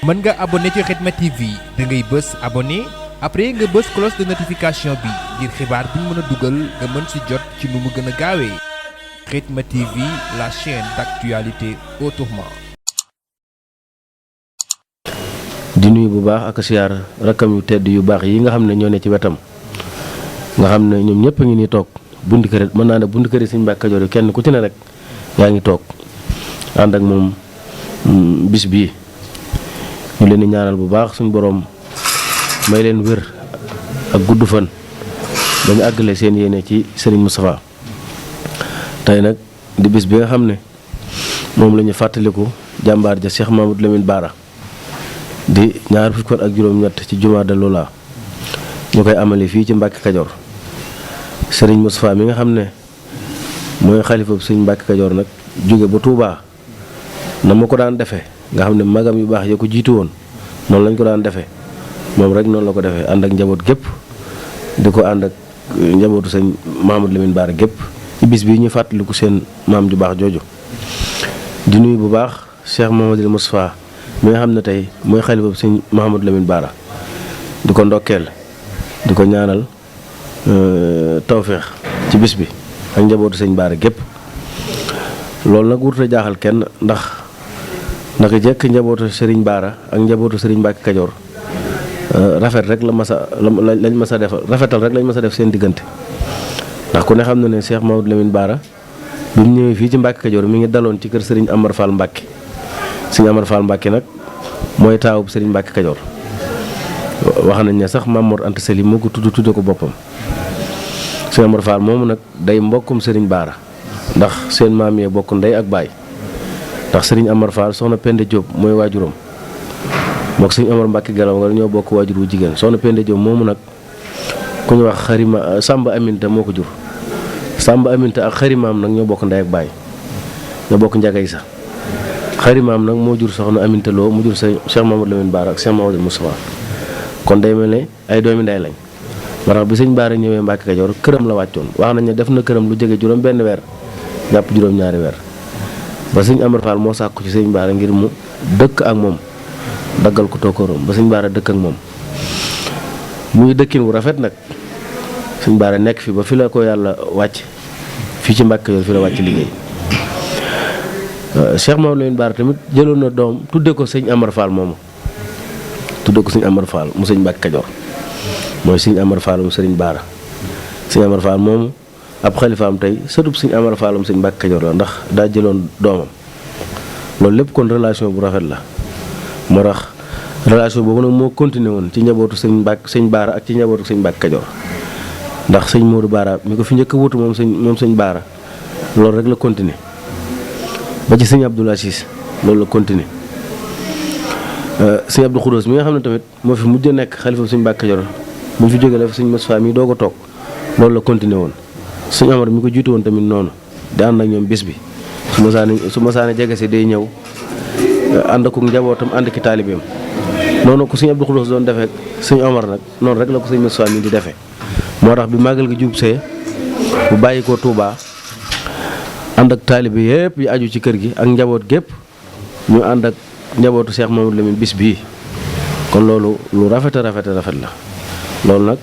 mën nga abonné ci Khidma TV da ngay bës abonné après nga bës cloche de notification bi ngir xibaar bu ñu mën a dugal nga mën ci jot ci nu mu gën a gaawee Khidma TV, la chaîne d'actualité autrement. di nuyu bu baax ak siyaar rakkam yu tedd yu baax yi nga xam ne ñoo ne ci wetam nga xam ne ñoom ñëpp a ngi nii toog buntu kër mën naa ne buntu kër yi Sëñ Mbàkke Kajoor yi kenn ku ci ne rek yaa ngi toog ànd ak moom bis bii ñu leen di ñaanal bu baax suñu boroom may leen wér ak gudd fan dañu àggale seen yéene ci Serigne Moustapha tey nag di bis bi nga xam ne moom la ñu fàttaliku jàmbaar ja Cheikh Mamadou Lamine Bara di ñaar fukki fan ak juróom-ñett ci Jumaada Lula ñu koy amale fii ci Mbàkke Kajoor Serigne Moustapha mi nga xam ne mooy xalifa bu Sëñ Mbàkke Kajoor nag jóge ba Touba na ma ko daan defee nga xam ne magam yu baax ya ko jiitu woon noonu lañ ko daan defee moom rek noonu la ko defee ànd ak njaboot gépp di ko ànd ak njabootu Sëñ Mamadou Lamine Bara gépp ci bis bii ñu fàttaliku seen maam ju baax jooju di nuyu bu baax Cheikh Mamadou Moustapha mi nga xam ne tey mooy xalifa bu Sëñ Mamadou Lamine Bara di ko ndokkeel di ko ñaanal tawféex ci bis bi ak njabootu Sëñ Bara gépp loolu nag wurta jaaxal kenn ndax naka jekk njabootu Serigne Bara ak njabootu Serigne Mbàkke Kajoor rafet rek lañ mas a def rafetal rek lañ mas a def seen diggante ndax ku ne xam na ne Cheikh Mamadou Lamine Bara bi mu ñëwee fii ci Mbàkke Kajoor mi ngi daloon ci kër Serigne Amar Fall Mbàkke Serigne Amar Fall Mbàkke nag mooy taawub Serigne Mbàkke Kajoor wax nañ ne sax Maam Mor Anta Sali moo ko tudde ko boppam Serigne Amar Fall moomu nag day mbokkum Serigne Bara ndax seen maam yee bokk ndey ak baay ndax Serigne Amar Fall soxna Pende Diop mooy waajuram mook Serigne Amar Mbàkke Galaw nga ñoo bokk waajur wu jigéen soxna Pende Diop moomu nag ku ñu wax xarima Samba Aminta moo ko jur Samba Aminta ak xarimaam nag ñoo bokk ndey ak baay ñoo bokk njagay sa xarimaam nag moo jur soxna Aminta Lo mu jur sa Cheikh Mamadou Lamine Bara ak Cheikh Mamadou Moustapha kon day mel ne ay doomi ndey lañ moo tax bi Sëñ Bara ñëwee Mbàkke Kajoor këram la wàccoon wax nañ ne def na këram lu jege juróom benn weer jàpp juróom-ñaari weer ba Sëñ Amar Fall moo sàkku ci Sëñ Bara ngir mu dëkk ak moom daggal ko tokkooram ba Sëñ Bara dëkk ak moom muy dëkkin wu rafet nag Sëñ Bara nekk fi ba fi la ko yàlla wàcc fii ci Mbàkke Kajoor fi la wàcc liggéey Cheikh Mamadou Lamine Bara tamit jëloon na doom tudde ko Sëñ Amar Fall moomu tudde ko Sëñ Amar Fall mu Sëñ Mbàkke Kajoor mooy Sëñ Amar Fall mu Sëriñ Bara Sëñ Amar Fall moomu ab xalifaam tey sëtub Sëñ Amar Fall mu Sëñ Mbàkke Kajoor la ndax daa jëloon doomam loolu lépp kon relation bu rafet la moo tax relation boobu nag moo continué woon ci njabootu Sëñ Bara ak ci njabootu Sëñ Mbàkke Kajoor ndax Sëñ Modou Bara mi ko fi njëkk a wutu moom Sëñ Bara loolu rek la continué ba ci Sëñ Abdoul Aziz loolu la continué Sëñ Abdou Khoudoss mi nga xam ne tamit moo fi mujj a nekk xalifa Sëñ Mbàkke Kajoor bu ñu fi jógee la fi Sëñ Moustapha mi doog a toog loolu la continué woon Sëñ Amar mi ko jiitu woon tamit noonu di ànd ak ñoom bis bi su masaane jege si day ñëw ànd ak njabootam ànd ki taalibeem noonu ko Sëñ Abdou Khoudoss doon defee Sëñ Amar nag noonu rek la ko Sëñ Moustapha mi di defee moo tax bi màggal gi jub see bu bàyyi ko Touba ànd ak taalibe yëpp yi aju ci kër gi ak njaboot gépp ñu ànd ak njabootu Cheikh Mamadou Lamine bis bii kon loolu lu rafet la loolu nag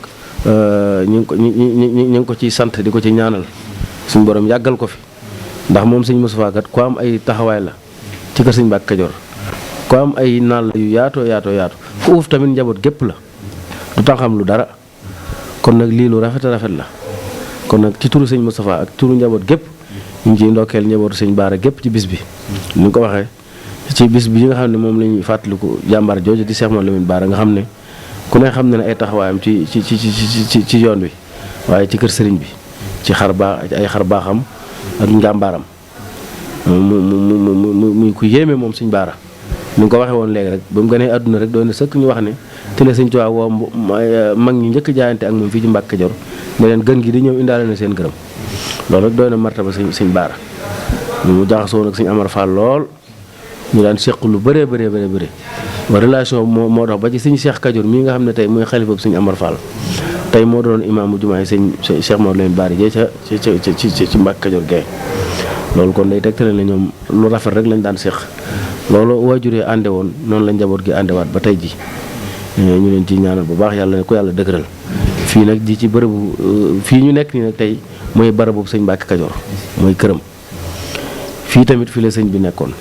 ñu ngi ko ciy sant di ko ci ñaanal suñu borom yàggal ko fi ndax moom Sëñ Moustapha kat ku am ay taxawaay la ci kër Sëñ Mbàkke Kajoor ku am ay naal yu yaatoo ku uuf tamit njaboot gépp la du taxam lu dara kon nag lii lu rafet la kon nag ci turu Sëñ Moustapha ak turu njaboot gépp ñu ngi ciy ndokkeel njabootu Sëñ Bara gépp ci bis bi ni ñu ko waxee ci bis bi nga xam ne moom la ñuy fàttaliku jàmbaar jooju di Cheikh Mamadou Lamine Bara nga xam ne ku ne xam ne ay taxawaayam ci yoon wi waaye ci kër sëriñ bi ci ay xar baaxam ak njàmbaaram muy ku yéeme moom Sëñ Bara ni nga ko waxee woon léegi rek ba mu gënee àdduna rek doon na sëkk ñu wax ne te la Sëñ Tuubaa woo mag ñi njëkk jaayante ak moom fii ci Mbàkke Kajoor ne leen gën gi di ñëw indaale na seen gërëm loolu rek doy na martaba Sëñ Bara mu jaxasoo nag Sëñ Amar Fall lool ñu daan seq lu bëree ba relation moo dox ba ci Sëñ Cheikh Kajoor mii nga xam ne tey mooy xalifa bu Sëñ Amar Fall tey moo doon imaamu jumaay Cheikh Mamadou Lamine Bara jee ci Mbàkke Kajoor gay loolu kon day tegtale ne ñoom lu rafet rek lañ daan séq loolu waajur yi ànde woon noonu la njaboot gi àndewaat ba tey ji ñu leen ci ñaanal bu baax yàlla ne ko yàlla dëgëral fii nag ji ci bërëbu fii ñu nekk nii nag tey mooy barabu sëñ Mbàkke Kajoor mooy këram fii tamit fi la sëñ bi nekkoon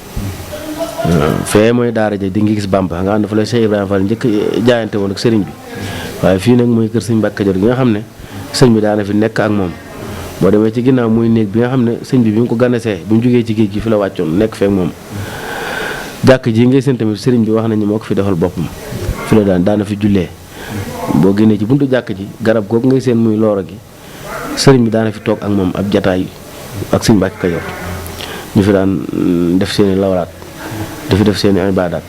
fee mooy daara ja di ngi gis Bamba nga xam ne fa la Cheikh Ibrahima Fall njëkk jaayante woon ak sëriñ bi waaye fii nag mooy kër sëñ Mbàkke Kajoor gi nga xam ne sëñ bi daana fi nekk ak moom boo demee ci ginnaaw muy néeg bi nga xam ne sëñ bi mu ko ganasee bi mu jógee ci géej gi fi la wàccoon nekk feek moom jàkk ji ngay seen tamit sëriñ bi wax nañu moo ko fi defal boppam fi la daana fi jullee boo génnee ci buntu jàkk ji garab googu ngay seen muy looro gi sëriñ bi daana fi toog ak moom ab jataay ak sëñ Mbàkke Kajoor ñu fi daan def seeni lawraat dafi def seeni ibaadaat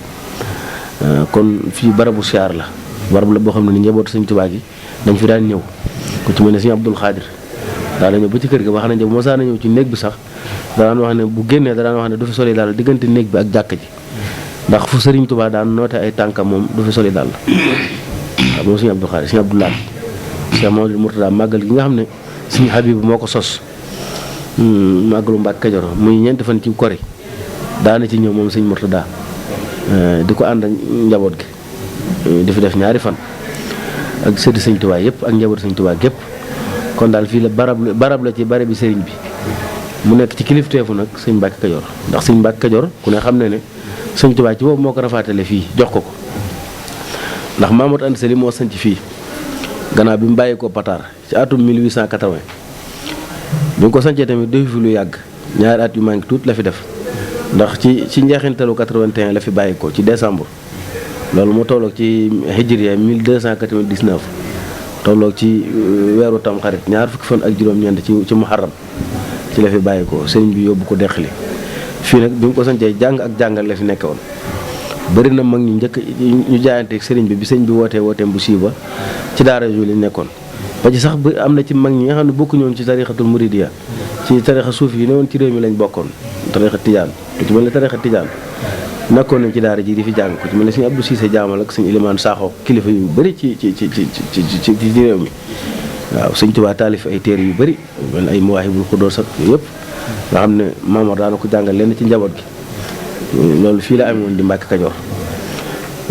kon fii barabu siyaar la barab la boo xam ne ni njabootu sëñ Tuubaa gi dañ fi daan ñëw ku ci mel ne sëñ Abdul Xaadir daana ñëw ba ci kër ga wax nañ bu mosaan a ñëw ci néeg bi sax daan wax ne bu génnee daan wax ne du fi soli daal diggante néeg bi ak jàkk ji ndax fu sëriñ Tuubaa daan noote ay tànkam moom du fi soli daal waaw moom sëñ Abdul Xaadir sëñ Abdul Laat Cheikh Mamadou Mourtada màggal gi nga xam ne sëñ Habibu moo ko sos màggalu Mbàkke Kajoor muy ñeenti fan ci kori daana ci ñëw moom sëñ Mourtada di ko ànd ak njaboot gi di fi def ñaari fan ak sëddi sëñ Tuubaa yëpp ak njaboot sëñ Tuubaa gépp kon daal fii la barab la ci bare bi sëriñ bi mu nekk ci kilifteefu nag sëñ Mbàkke Kajoor ndax sëñ Mbàkke Kajoor ku ne xam ne ne sëñ Tuubaa ci boobu moo ko rafaatale fii jox ko ndax Mamadou Anta Sali moo sanc fii gannaaw bi mu bàyyi ko Pataar ci atum 1880 bi mu ko sancee tamit defu fi lu yàgg ñaari at yu manqué tuuti la fi def ndax ci njeexintalu 81 la fi bàyyi ko ci décembre loolu moo tolloog ci hijriya 1299 tolloog ci weeru tamxarit ñaar fukki fan ak juróom-ñeent ci muharram ci la fi bàyyi ko sëriñ bi yóbbu ko deqali fii nag bi mu ko sancee jàng ak jàngal la fi nekke woon bëri na mag ñu njëkk ñu jaayante sëriñ bi sëriñ bi wooteem bu siiba ci daara yu lañ nekkoon ba ci sax am na ci mag ñi nga xam ne bokkuñu woon ci tarixatul muridiya ci tarixa suuf yi ne woon ci réew mi lañ bokkoon tarixa tijaan ku ci mel ne tarixa tijaan nekkoon nañ ci daara ji di fi jàng ku ci mel ne sëñ Abdou Cissé jaamal ak sëñ Ilimaan Saaxo kilifa yu bëri ci réew mi waaw sëñ Tuubaa taalif ay téere yu bëri mel ay Mawaahibul Xuddoos ak yooyu yëpp nga xam ne Maamor daana ko jàngal lenn ci njaboot gi loolu fii la amee woon di Mbàkke Kajoor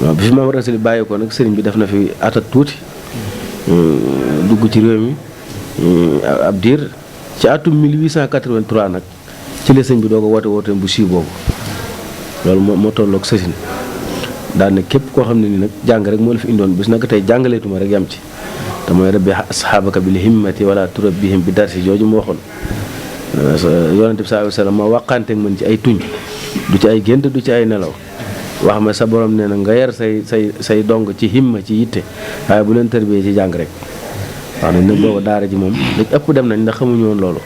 waaw bi fi Maamor Anta Sali bàyyi ko nag sëriñ bi def na fi atat tuuti dugg ci réew mi ab diir ci atum 1883 nag ci la sëñ bi doo ko wooteem bu siiw boobu loolu moo tolloog sësin daan ne képp koo xam ne ni nag jàng rek moo la fi indoon bis nag tey jàngaleetuma rek yam ci te mooy rabbi asxaabaka bil himmati wala turabbihim bi darsi jooju mu waxoon yonente bi sallallahu alayhi wasallam moo waqanteeg mën ci ay tuñ du ci ay gént du ci ay nelaw wax ma sa borom nee na nga yar say dong ci himma ci yitte waaye bu leen tërbiyee ci jàng rek wax nañ nag booba daara ji moom dañ ëpp dem nañ ndax xamuñu woon loolu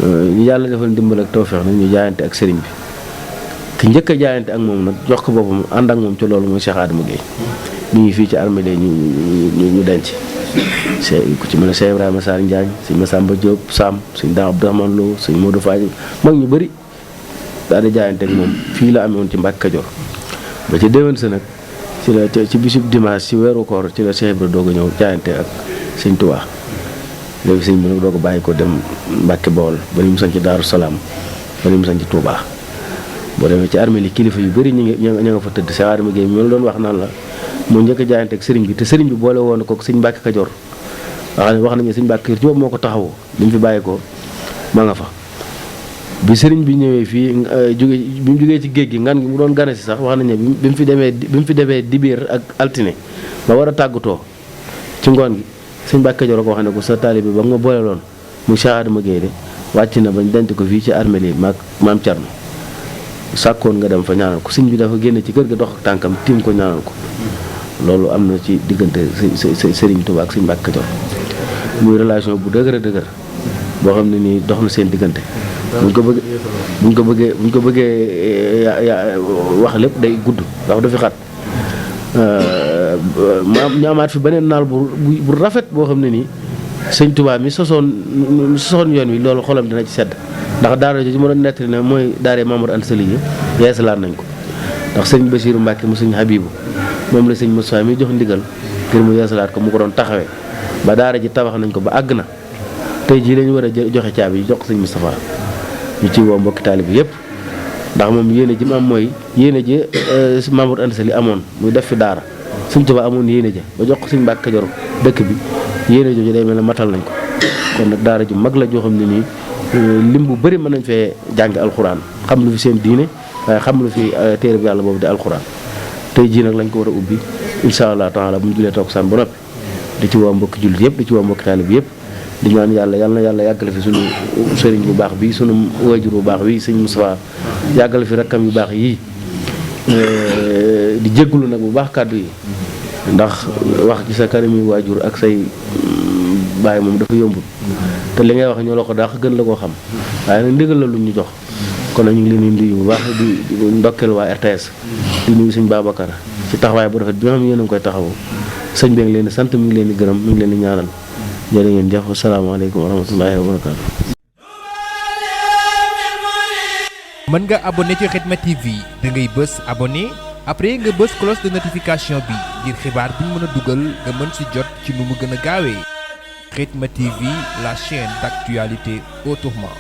ñu yàlla defal ndimbal ak tawfeex nag ñu jaayante ak sëriñ bi ki njëkk a jaayante ak moom nag jox ko boppam ànd ak moom ci loolu mooy Cheikh Adama Gueye ñu ngi fii ci armée ñu denc ku ci mel ne Cheikh Ibrahima Sarr Njaañ sëñ Massamba Diop Sam sëñ Dame Abdourahmane Lo sëñ Modou Fadji mag ñu bëri daal di jaayante ak moom fii la amee woon ci Mbàkke Kajoor ba ci déwén sa nag ci bisub dimanche ci weeru koor ci la Cheikh Ibra doog a ñëw jaayante ak sëñ Tuubaa léegi sëñ bi nag doog a bàyyi ko dem Mbàkke Bawol ba ni mu sañ ci Daaru Salaam ba ni mu sañ ci Tuubaa boo demee ci armée li kilifa yu bëri ña nga fa tëdd Cheikh Adama Gueye mi doon wax naan la moo njëkk a jaayante ak sëriñ bi te sëriñ bi boole woon ko sëñ Mbàkke Kajoor wax nañu sëñ Mbàkke Kajoor ci boobu moo ko taxawoo li mu fi bàyyi ko ma nga fa bi sëriñ bi ñëwee fii bi mu jógee ci géej gi ngan gi mu doon gane si sax wax nañu bi mu fi demee dibéer ak altine ba war a tàggatoo ci ngoon gi sëñ Mbàkke Kajoor ko wax ne ko sa taalibe ba nga ma boole loon mu Cheikh Adama Gueye de wàcc na bañ denc ko fii ci armée li maam Thierno sàkkoon nga dem fa ñaanal ko sëñ bi dafa génne ci kër ga dox ak tànkam tiim ko ñaanal ko loolu am na ci diggante sëriñ Tuubaa ak sëñ Mbàkke Kajoor muy relation bu dëgër boo xam ne nii dox na seen diggante buñ ko bëggee wax lépp day gudd ndax dafa xat ñu amaat fi beneen naal bu rafet boo xam ne nii sëñ Tuubaa mi sosoon yoon wi loolu xolam dina ci sedd ndax daara jooju ma doon nettali ne mooy daara Mamadou Anta Sali yi yeesalaat nañ ko ndax sëñ Basiiru Mbàkke mu sëñ Habibu moom la sëñ Moussa mi jox ndigal ngir mu yeesalaat ko mu ko doon taxawee ba daara ji tabax nañ ko ba àgg na tey jii lañu war a joxe caabi yi jox ko sëñ Moustapha ñu ci woo mbokki taalibe bi yëpp ndax moom yéene ji mu am mooy yéene ji Mamour Anta Sali amoon muy def fi daara Sëñ Tuubaa amoon yéene ja ba jox ko Sëñ Mbàkke Kajoor dëkk bi yéene jooju day mel ne matal nañ ko kon nag daara ju mag la joo xam ne nii lim bu bëri mën nañ fee jàng alxuraan xam lu fi seen diine waaye xam lu fi téere bi yàlla boobu di alxuraan tey jii nag lañ ko war a ubbi incha allah taala bu ñu julee toog saan ba noppi di ci woo mbokki jullit yëpp di ci woo mbokki taalibe bi yëpp di ñaan yàlla yal na yàlla yàggale fi sunu sëriñ bu baax bi sunu waajur bu baax bi sëñ Moustapha yàggale fi rakkam yu baax yii di jéggulu nag bu baax kàddu yi ndax wax ci sa kanami waajur ak say baay moom dafa yombul te li ngay wax ñoo la ko daax gën la koo xam waaye nag ndigal la lu ñu jox kon nag ñu ngi leen di nuyu bu baax di ndokkeel waa RTS di nuyu sëñ Babacar ci taxawaay bu rafet bi nga xam ne yéen a ngi koy taxawoo sëñ bi ngi leen di sant mi ngi leen di gërëm mi ngi leen di ñaanal jërë ngeen jëf asalaamaaleykum wa rahmatullahi wa barakaatu. mën nga abonné ci Khidma TV da ngay bës abonné après nga bës cloche de notification bi ngir xibaar bu ñu mën a dugal nga mën ci jot ci nu mu gën a gaawee Khidma TV, la chaîne d'actualité autrement.